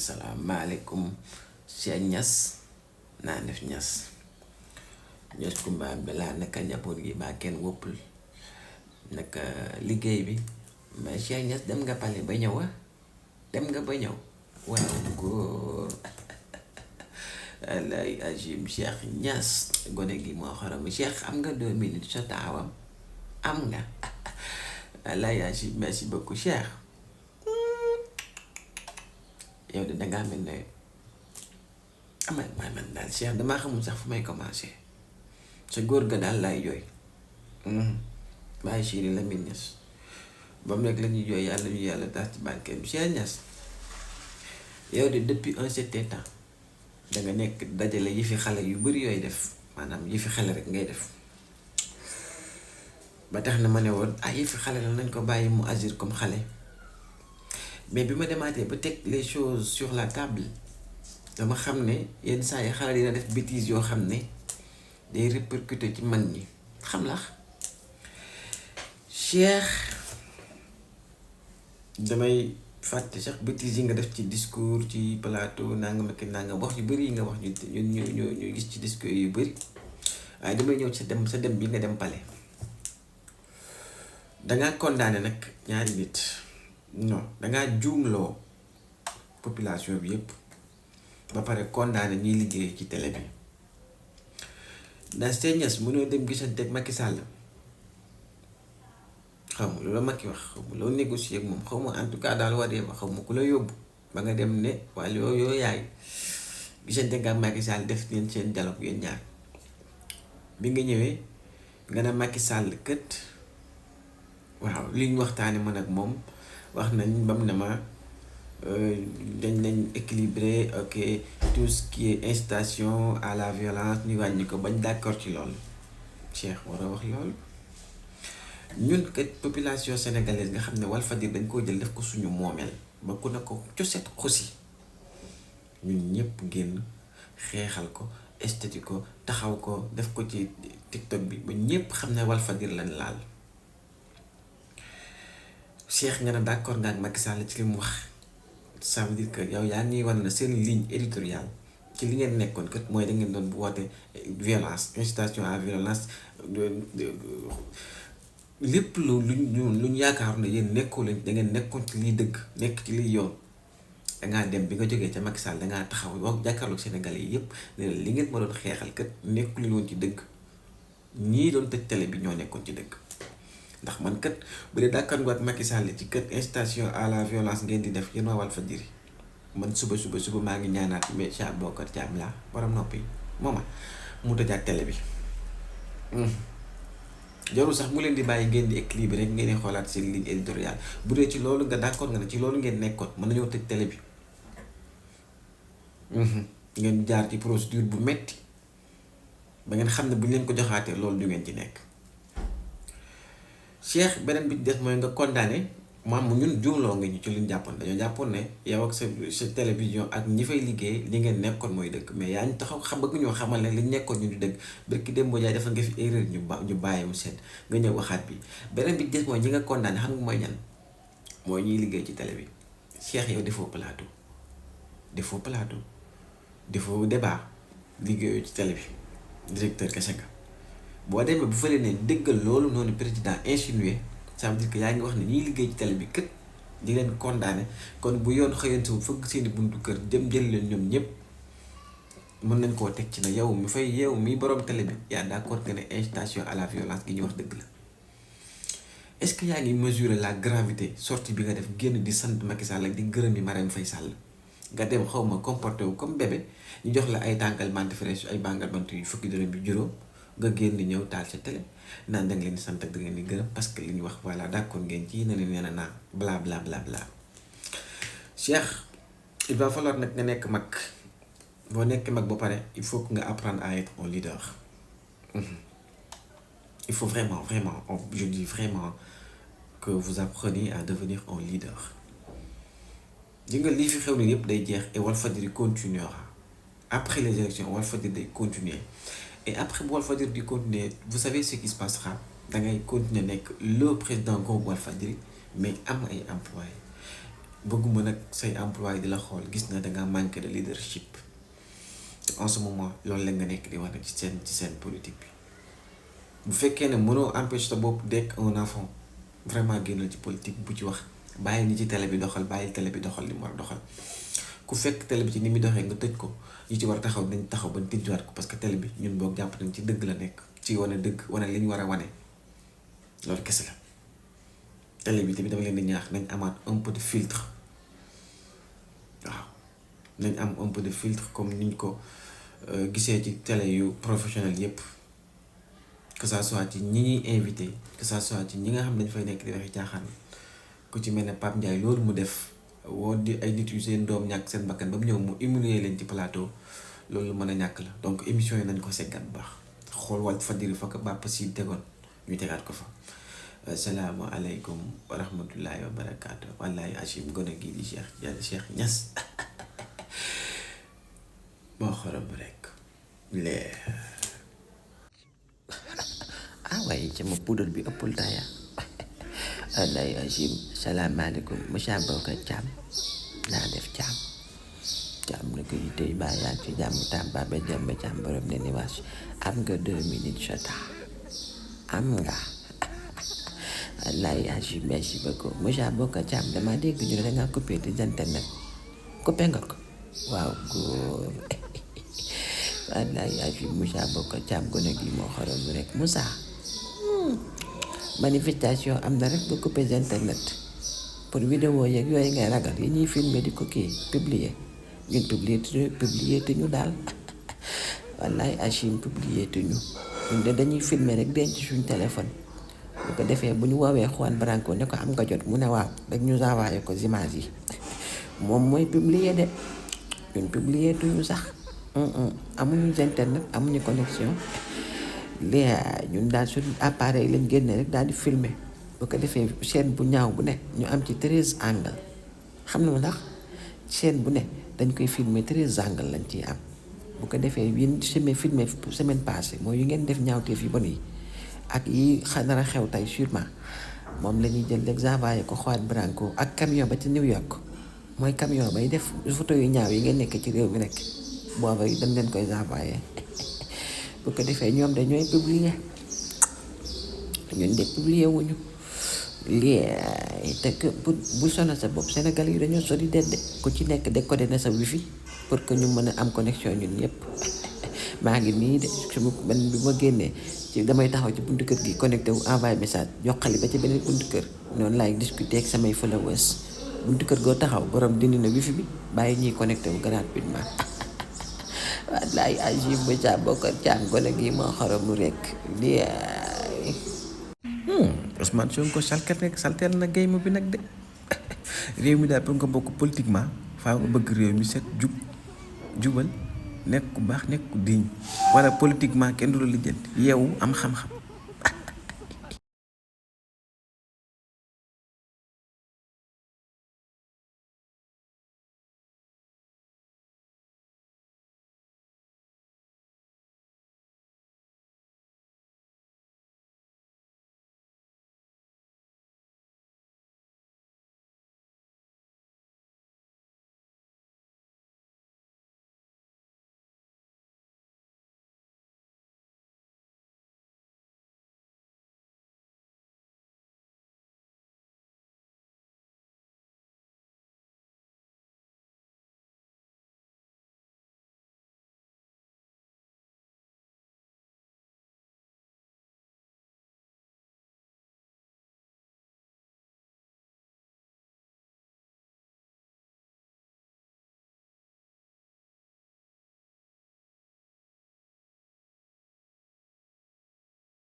Assalamualaikum Cheikh Niass naa def Niass Kumba Bella naka njaboot gi ba kenn woppul naka liggéey bi mais Cheikh Niass dem nga pale ba ñëw dem nga ba ñëw waaw góor alay ajim Cheikh Niass gone gi moo xorom Cheikh am nga 2 minutes sa taawam am nga alay ajim merci beaucoup Cheikh yow de dangaa mel ne amal man daal Cheikh damaa xamul sax fu may commencé sa góor ga daal laay jooy bàyyi Chiri Lamine Niass ba mu nekk la ñuy jooy yàlla ñu yàlla tax ci barkeem Cheikh Niass yow de depuis un certain temps danga nekk dajale yi fi xale yu bari yooy def maanaam yi fi xale rek ngay def ba tax na ma ne woon yi fi xale la nañ ko bàyyi mu agir comme xale mais bi ma demaatee ba teg les choses sur la table dama xam ne yenn saa yi xale dina def bêtises yoo xam ne day répercuter ci mag ñi xam la Cheikh damay fàtte sax bêtises yi nga def ci discours ci plateau nangam ak nangam wax yu bari yi nga wax ñu gis ci discours yu bari waaye damay ñëw sa dem bi nga dem pale dangaa condamné nag ñaari nit non dangaa juumloo population bi yépp ba pare condamné ñiy liggéey ci télé bi ndax Cheikh Niass mënoo dem gisante ak Macky Sall xaw ma loolu Macky wax xaw ma loo négocier ak moom xaw ma en tout cas daal waree ma xaw ma ku la yóbbu ba nga dem ne wala yoo yaay gisante nga Macky Sall def ngeen seen dialogue yéen ñaar bi nga ñëwee nga ne Macky Sall kët waaw li ñu waxtaane man ak moom wax nañ ba mu ne ma dañ nañ équilibré ok tout ce qui est incitation à la violence ñu wàññi ko bañ d'accord ci loolu Cheikh war a wax loolu ñun kat population sénégalaise nga xam ne Walfadjri dañ koo jël def ko suñu moomeel ba ku ne ko coset xosi ñun ñëpp génn xeexal ko esthétique ko taxaw ko def ko ci TikTok bi ba ñëpp xam ne Walfadjri lañ laal Cheikh nga ne d'accord nga ak Macky Sall ci li mu wax ça veut dire que yow yaa ngi wan na seen ligne éditoriale ci li ngeen nekkoon kat mooy da ngeen doon bu woote violence incitation à violence lépp luñ yaakaar ne yéen nekkoo leen da ngeen nekkoon ci liy dëgg nekk ci liy yoon dangaa dem bi nga jógee ca Macky Sall dangaa taxaw wax jàkkaarloog Sénégalais yi yépp ne li ngeen ma doon xeexal kat nekku leen woon ci dëgg ñii doon tëj télé bi ñoo nekkoon ci dëgg ndax man kat bu dee d'accord nga ak Macky Sall ci kat incitation à la violence ngeen di def yéen waa Walfadjri man suba maa ngi ñaanaat mais Cheikh Bocar Thiam laa borom noppi mooma mu tëjaat télé bi jarul sax mu leen di bàyyi ngeen di équilibre rek ngeen di xoolaat seen ligne éditoriale bu dee ci loolu nga d'accord nga ne ci loolu ngeen nekkoon mën nañoo tëj télé bi ngeen jaar ci procédure bu metti ba ngeen xam ne bu ñu leen ko joxaatee loolu du ngeen ci nekk Cheikh beneen bi des mooy nga condamné maam ñun juumloo nga ñu ci luñ jàppoon dañoo jàppoon ne yow ak sa télévision ak ñi fay liggéey li ngeen nekkoon mooy dëgg mais yaa ñu taxaw xam bëgg ñoo xamal ne li nekkoon ñu di dëgg barki Demba Ndiaye dafa nga fi erreur ñu bàyyi mu seet nga ñëw waxaat bi beneen bi des mooy ñi nga condamné xam nga mooy ñan mooy ñuy liggéey ci télé bi Cheikh yow defoo plateau defoo débat liggéeyoo ci télé bi directeur kese nga boo demee bu fële ne dëggal loolu noonu président insinué ça veut dire que yaa ngi wax ne ñiy liggéey ci télé bi kët di leen condamné kon bu yoon xëyoon si fëgg seeni buntu kër dem jël leen ñoom ñëpp mën nañ koo teg ci na yow mi fay yow mi borom télé bi yaa d'accord nga ne incitation à la violence gi ñu wax dëgg la est-ce que yaa ngi mesurer la gravité sortie bi nga def génn di sant Macky Sall ak di gërëm yi Marème Faye Sall nga dem xaw ma comporté wu comme bébé ñu jox la ay tàngal mante fraîche ay bàngal bant yu fukki dërëm bi juróom nga génn ñëw taal sa télé naan da nga leen di sant ak da ngeen di gërëm parce que li ñu wax voilà d'accord ngeen ci ne leen nee na bla bla bla bla Cheikh il va falloir nag nga nekk mag boo nekk mag ba pare il faut que nga apprendre à être un leader il faut vraiment je dis vraiment que vous appreniez à devenir un leader di nga lii fi xew ni yëpp day jeex et Walfadjri continuera après les élections Walfadjri day continuer et après Walfadjri di continuer vous savez ce qui se passera da ngay continuer nekk le président groupe Walfadjri mais am ay employés bëgguma nag say employé di la xool gis na dangaa manqué de leadership te en ce moment loolu la nga nekk di wax nag ci seen politique bi. bu fekkee ne mënoo empêcher sa bopp dekk un enfant vraiment génnal ci politique bu ci wax bàyyi ni ci télé bi doxal bàyyi télé bi doxal li mu war a doxal. ku fekk télé bi ci ni muy doxee nga tëj ko ñi ci war a taxaw dañ taxaw ba tijjiwaat ko parce que télé bi ñun boog jàpp nañ ci dëgg la nekk ci wane dëgg wane li ñu war a wane loolu kese la. télé bi tamit dama leen di ñaax nañ amaat un peu de filtre waaw nañ am un peu de filtre comme niñ ko gisee ci télé yu professionnel yépp que ça soit ci ñi ñuy invité que ça soit ci ñi nga xam dañ fay nekk di waxi caaxaan ku ci mel ne Pape Ndiaye loolu mu def woo di ay nit yu seen doom ñàkk seen bakkan ba mu ñëw mu humilier leen ci plateau loolu mën a ñàkk la donc émission yi nañ ko seggat bu baax xool Walfadjri fa ko bàpp si tegoon ñu tegaat ko fa. Asalaamaaleykum wa rahmatullahi wa barakaatu wallahi Achim gone gi di Cheikh Niass moo xorom rek lee waaye sama poudre bi ëppul taya wallahi Achim salaamaaleykum monsieur Bocar Thiam naa def Thiam na ko tey baa yaa ci jàmm Tamba ba jàmm Thiam borom ne ni waas am nga 2 minutes chata am nga wallahi Achim merci beaucoup monsieur Bocar Thiam dama dégg ñu ne dangaa coupé des internet coupé nga ko waaw góor wallahi Achim monsieur Bocar Thiam gone gi moo xorom rek Moussa manifestation am na rek ba coupé internet pour vidéo yeeg yooyu ngay ragal yi ñuy filmer di ko kii publier ñun publier te ñu daal wallahi Achim publier te ñu ñun de dañuy filmer rek denc suñ téléphone bu ko defee bu ñu woowee Juan Branco ne ko am nga jot mu ne waaw rek ñu envoyé ko image yi moom mooy publier de ñun publier tuñu sax amuñu internet amuñu connexion léegi ñun daal suñu appareil lañ génne rek daal di filmer bu ko defee chaîne bu ñaaw bu ne ñu am ci 13 angle xam na ndax chaîne bu ne dañ koy filmer 13 angle lañ ciy am bu ko defee yéen semaine passée mooy yu ngeen def ñaawteef yu bon yi ak yi nar a xew tey sûrement moom la ñuy jël envoyé ko Juan Branco ak camion ba ci New York mooy camion bay def photo yu ñaaw yi ngeen nekk ci réew mi rek booba dañ leen koy envoyé bu ko defee ñoom dañooy publier ñun de publier wuñu lii te que bu sonal sa bopp Sénégal yi dañoo solidaire de ku ci nekk décodé na sa wifi pour que ñu mën a am connexion ñun ñëpp maa ngi nii de su man bi ma génnee ci damay taxaw ci buntu kër gi connecté wu envoyé message joxali ba ci beneen buntu kër noonu laay discuter ak samay followers buntu kër goo taxaw borom dindi na wifi bi bàyyi ñuy connecté wu gratuitement wallaay Achim Monsieur Bocar Thiam gone gi moo xoromu rek lii Ousmane Sonko salteel na game bi nag de réew mi daal pour nga bokk politiquement faaw nga bëgg réew mi set jubal nekk ku baax nekk ku diñ wala politiquement kenn du la lijjanti yeewu am xam-xam